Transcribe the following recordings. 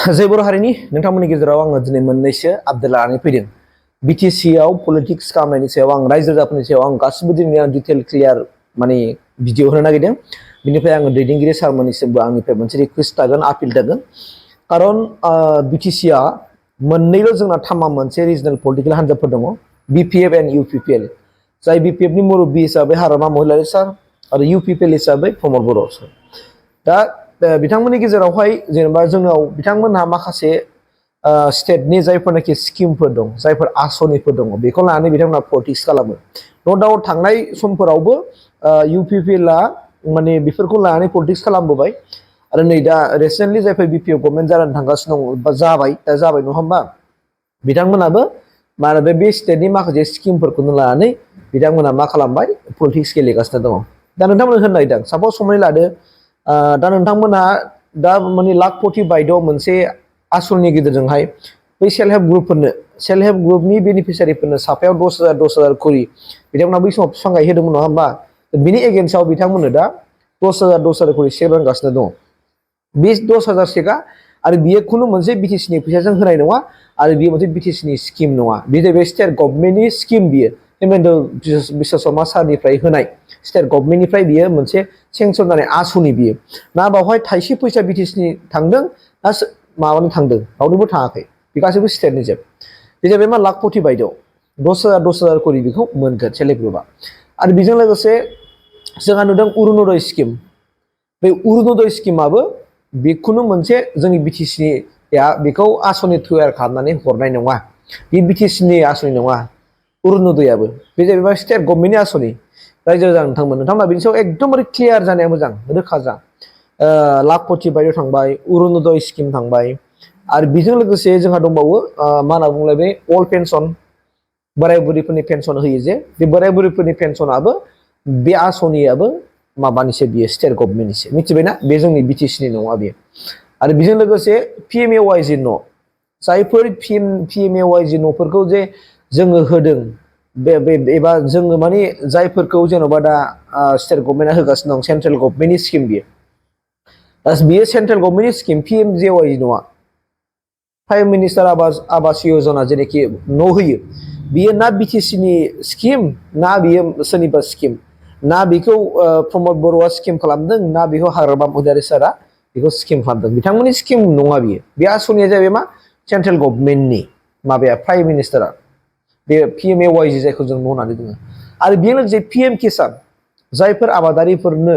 जय बर' हारिनि नोंथांमोननि गेजेराव आङो दिनै मोननैसो आपडेट लानानै फैदों। बिटिसि आव पलिटिक्स खालामनायनि सायाव आं रायजो राजाफोरनि सायाव आं गासिबो दिनै आं डिटेल क्लियार माने भिडिअ होनो नागिरदों। बिनिफ्राय आङो दैदेनगिरि सारमोननिसिमबो आंनिफ्राय मोनसे रिक्वेस्ट थागोन, आपिल थागोन। खारन बिटिसि आ मोननैल' जोंना थामा मोनसे रिजनेल पलिटिकेल हान्जाफोर दङ, बिपिएफ एन्ड इउपिपिएल। जाय बिपिएफ नि मुरब्बी हिसाबै हारमा महिलारि सार आरो इउपिपिएल हिसाबै प्रमद बर' सार। दा बिथांमोननि गेजेरावहाय जेनेबा जोंनाव बिथांमोनहा माखासे स्टेटनि जायफोरनाखि स्किमफोर दं, जायफोर आसनिफोर दङ, बेखौ लानानै बिथांमोना पलिटिक्स खालामो। न' डाउट थांनाय समफोरावबो इउपिपिएलआ माने बेफोरखौ लानानै पलिटिक्स खालामबोबाय। आरो नै दा रिसेन्टलि जायफोर बिपिएफ गभर्नमेन्ट जानानै थांगासिनो दङ बा जाबाय नङा होमबा, बिथांमोनाबो मा होनो बे स्टेटनि माखासे स्किमफोरखौनो लानानै बिथांमोना मा खालामबाय, पलिटिक्स गेलेगासिनो दङ। दा नोंथांमोना होनो नागिरदों, सापस हमनानै लादो दा नोंथांमोना दा माने लाखपति बायद' मोनसे आसनिनि गेजेरजोंहाय बै सेल्फ हेल्प ग्रुपनि बेनिफिसियारिफोरनो साफायाव 10,000 खरि बिथांमोना बै समाव बिफां गायहोदोंमोन नङा होमबा। बिनि एगेन्स्टआव बिथांमोननो दा 10,000 खरि चेक रानगासिनो दङ। बे 10,000 चेकआ आरो बियो खुनु मोनसे बिटिसिनि फैसाजों होनाय नङा आरो बियो मोनसे बिटिसिनि स्किम नङा। बे जाहैबाय स्टेट गभर्नमेन्टनि स्किम। बियो हेमन्त बिश्व शर्मा सारनिफ्राय होनाय स्टेट गभर्नमेन्टनिफ्राय बियो मोनसे सेंसन जानाय आसनि। बियो ना बावहाय थाइसे फैसा बिटिसिनि थांदों ना माबानि थांदों, रावनिबो थाङाखै, बे गासैबो स्टेटनि जोब। बे जाबाय मा लाखपति बायद' 10,000 खरि बेखौ मोनगोन सेल्फ हेल्प ग्रुपआ। आरो बेजों लोगोसे जोंहा नुदों अरुनदय स्किम। बे अरुनदय स्किमाबो बेखौनो मोनसे जोंनि बिटिसिनिया बेखौ आसनि तैयार खालामनानै हरनाय नङा, बे बिटिसिनि आसनि नङा अरुनदयाबो। बे जाहैबाय स्टेट गभर्नमेन्टनि आसनि। रायजो राजा नोंथांमोना बेनि सायाव एकदमबारे क्लियार जानाया मोजां, रोखा जा। लाखपति बायद' थांबाय, अरुनदय स्किम थांबाय, आरो बेजों लोगोसे जोंहा दंबावो मा होनना बुंलाय बे अल्ड पेन्सन, बोराय बुरैफोरनि पेन्सन होयो जे, बे बोराय बुरैफोरनि पेन्सनाबो बे आसनियाबो माबानिसो, बियो स्टेट गभर्नमेन्टनिसो, मिथिबायना, बे जोंनि बिटिसिनि नङा बेयो। आरो बेजों लोगोसे पिएमएवाइजि न', जायफोर पिएमएवाइजि न'फोरखौ जे जोङो होदों, एबा जोङो माने जायफोरखौ जेन'बा दा स्टेट गभर्नमेन्टआ होगासिनो दं, सेन्ट्रेल गभर्नमेन्टनि स्किम बियो। बियो सेन्ट्रेल गभर्नमेन्टनि स्किम, पिएमजेवाइ नङा। प्राइम मिनिस्टार आवास यजना जेनाखि न' होयो, बियो ना बिटिसिनि स्किम, ना बियो सोरनिबा स्किम, ना बेखौ प्रमद बर'आ स्किम खालामदों, ना बेखौ हाग्रामा महिलारि सारा बेखौ स्किम खालामदों। बिथांमोननि स्किम नङा बियो। बे आसनिया जाहैबाय मा, सेन्ट्रेल गभर्नमेन्टनि माबाया, प्राइम मिनिस्टारा बे पिएमएवाइजि जायखौ जों न' होननानै बुङो। आरो बेजों लोगोसे पिएम किसान, जायफोर आबादारिफोरनो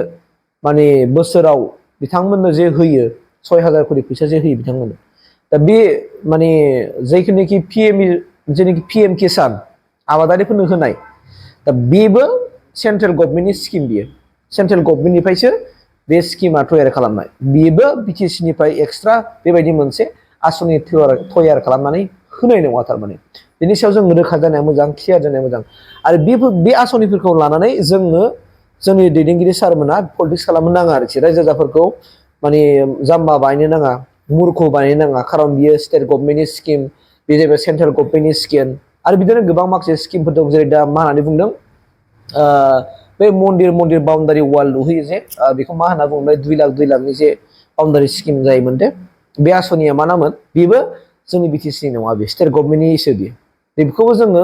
माने बोसोराव बिथांमोननो जे होयो 6,000 खरि फैसा जे होयो बिथांमोननो। दा बे माने जायखिनिखि जेनाखि पिएम किसान आबादारिफोरनो होनाय, दा बेबो सेन्ट्रेल गभर्नमेन्टनि स्किम। बियो सेन्ट्रेल गभर्नमेन्टनिफ्रायसो बे स्किमा तैयार खालामनाय। बेबो बिटिसिनिफ्राय एक्सट्रा बेबायदि मोनसे आसनि तैयार खालामनानै होनाय नङा। थारमाने बेनि सायाव जों रोखा जानाया मोजां, क्लियार जानाया मोजां। आरो बे आसनिफोरखौ लानानै जोङो जोंनि दैदेनगिरि सारमोना पलिटिक्स खालामनो नाङा आरोखि। रायजो राजाफोरखौ माने जाम्बा बानायनो नाङा, मुरख बानायनो नाङा। खारन बियो स्टेट गभर्नमेन्टनि स्किम, बे जाहैबाय सेन्ट्रेल गभर्नमेन्टनि स्किम। आरो बिदिनो गोबां माखासे स्किमफोर दं, जेरै दा मा होननानै बुंदों बे मन्दिर बाउण्डारि वाल लुहैयो जे, बेखौ मा होनना बुङो, 2 लाखनि जे बाउण्डारि स्किम जायोमोन दे, बे आसनिया मा नामोन, बेबो जोंनि बिटिसिनि नङा, बे स्टेट गभर्नमेन्टनिसो बियो। बेखौबो जोङो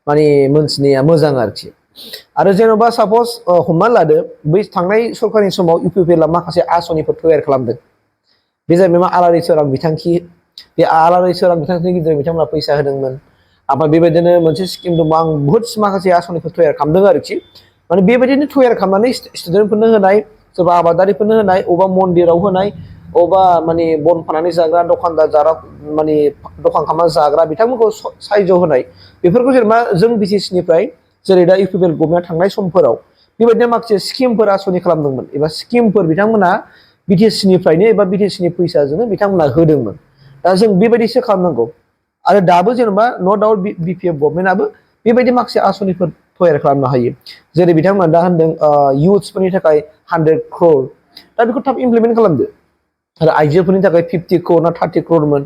माने मोनथिनाया मोजां आरोखि। आरो जेन'बा सापस हमनानै लादो, बै थांनाय सरकारनि समाव इउपिपिएलआ माखासे आसनिफोर तैयार खालामदों। बे जाहैबाय मा, आलारि सोरां बिथांखि। बे आलारि सोरां बिथांखिनि गेजेरजों बिथांमोना फैसा होदोंमोन। ओमफ्राय बेबायदिनो मोनसे स्किम दङ, आं बुहुत माखासे आसनिफोर तैयार खालामदों आरोखि। माने बेबायदिनो तैयार खालामनानै स्टुडेन्टफोरनो होनाय, सोरबा आबादारिफोरनो होनाय, अबेबा मन्दिराव होनाय, अबेबा माने बन फाननानै जाग्रा दखानदार जाग्रा, माने दखान खालामनानै जाग्रा बिथांमोनखौ साहायज होनाय। बेफोरखौ जेनेबा जों बिटिसिनिफ्राय जेरै दा इउपिपिएल गभर्नमेन्टआ थांनाय समफोराव बेबायदिनो माखासे स्किमफोर आसनि खालामदोंमोन, एबा स्किमफोर बिथांमोना बिटिसिनिफ्रायनो एबा बिटिसिनि फैसाजोंनो बिथांमोना होदोंमोन। दा जों बेबायदिसो खालामनांगौ। आरो दाबो जेनेबा न' डाउट बिपिएफ गभर्नमेन्टआबो बेबायदि माखासे आसनिफोर तैयार खालामनो हायो। जेरै बिथांमोना दा होनदों इयुथ्सफोरनि थाखाय 100 crore, दा बेखौ थाब इमप्लिमेन्ट खालामदो। आरो आइजोफोरनि थाखाय 50 crore ना 30 crore मोन,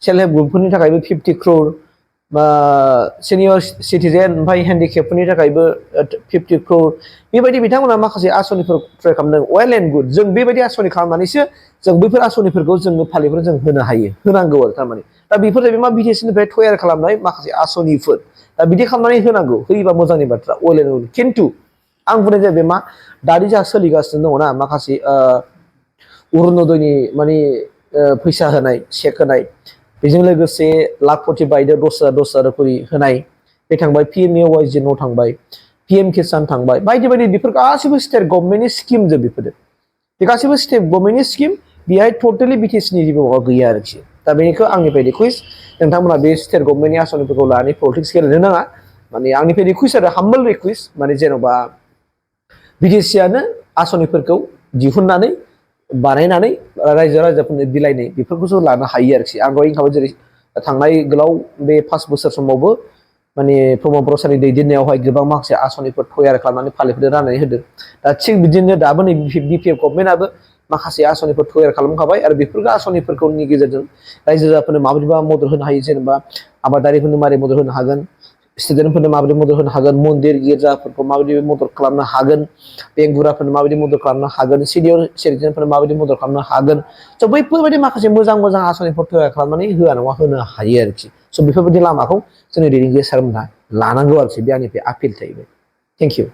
सेल्फ हेल्प ग्रुपफोरनि थाखायबो 50 crore, सिनियर सिटिजेन ओमफ्राय हेन्डिकेपफोरनि थाखायबो 50 क्रर बेबायदि बिथांमोना माखासे आसनिफोर ट्राइ खालामदों वेल एन्ड गुड जों बेबायदि आसनि खालामनानैसो जों बैफोर आसनिफोरखौ जोङो फालिफोर जों होनो हायो होनांगौ आरो थारमाने दा बेफोर जाहैबाय मा बिटिसिनिफ्राय तयार खालामनाय माखासे आसनिफोर दा बिदि खालामनानै होनांगौ होयोबा मोजांनि बाथ्रा वेल एन्ड गुड खिन्थु आं बुंनाय जाहैबाय मा दानि जा सोलिगासिनो दङना माखासे अरुणदयनि माने फैसा होनाय चेक होनाय बेजों लोगोसे लाखपति बायदो 10,000 करि होनाय बे थांबाय PMAY न' थांबाय PM किसान थांबाय बायदि बायदि बेफोर गासैबो स्टेट गभर्नमेन्टनि स्किम जों बेफोरो बे गासैबो स्टेट गभर्नमेन्टनि स्किम बेहाय टटेलि बिटिसिनि जेबो माबा गैया आरोखि दा बेनिखौ आंनिफ्राय रिकुवेस्ट नोंथांमोना बे स्टेट गभर्नमेन्टनि आसनिफोरखौ लानानै पलिटिक्स गेलेनो नाङा माने आंनिफ्राय रिकुवेस्ट आरो हाम्बल रिकुवेस्ट माने जेन'बा बिटिसियानो आसनिफोरखौ दिहुननानै बानायनानै रायजो राजाफोरनो बिलाइनाय बेफोरखौसो लानो हायो आरोखि आं दहाय होनखाबाय जेरै थांनाय गोलाव बे 5 बोसोर समावबो माने प्रमद बर' सारनि दैदेननायावहाय गोबां माखासे आसनिफोर तयार खालामनानै फालिफोरनो राननानै होदों दा थिग बिदिनो दाबो नै BPF गभर्नमेन्टआबो माखासे आसनिफोर तयार खालामखाबाय आरो बेफोर आसनिफोरनि गेजेरजों रायजो राजाफोरनो माबायदिबा मदद होनो हायो जेनेबा आबादारिफोरनो मारै मदद होनो हागोन स्टुडेन्टफोरनो माबायदि मदद होनो हागोन मन्दिर गिर्जाफोरखौ माबायदि मदद खालामनो हागोन बेंगुराफोरनो माबायदि मदद खालामनो हागोन सिनियर सिटिजेनफोरनो माबायदि मदद खालामनो हागोन स' बैफोरबायदि माखासे मोजां मोजां आसनिफोर तयार खालामनानै होआ नङा होनो हायो आरोखि स' बेफोरबायदि लामाखौ जोंनि दैदेनगिरि सारमोनहा लानांगौ आरोखि बे आंनिफ्राय आपिल थाहैबाय थेंक इउ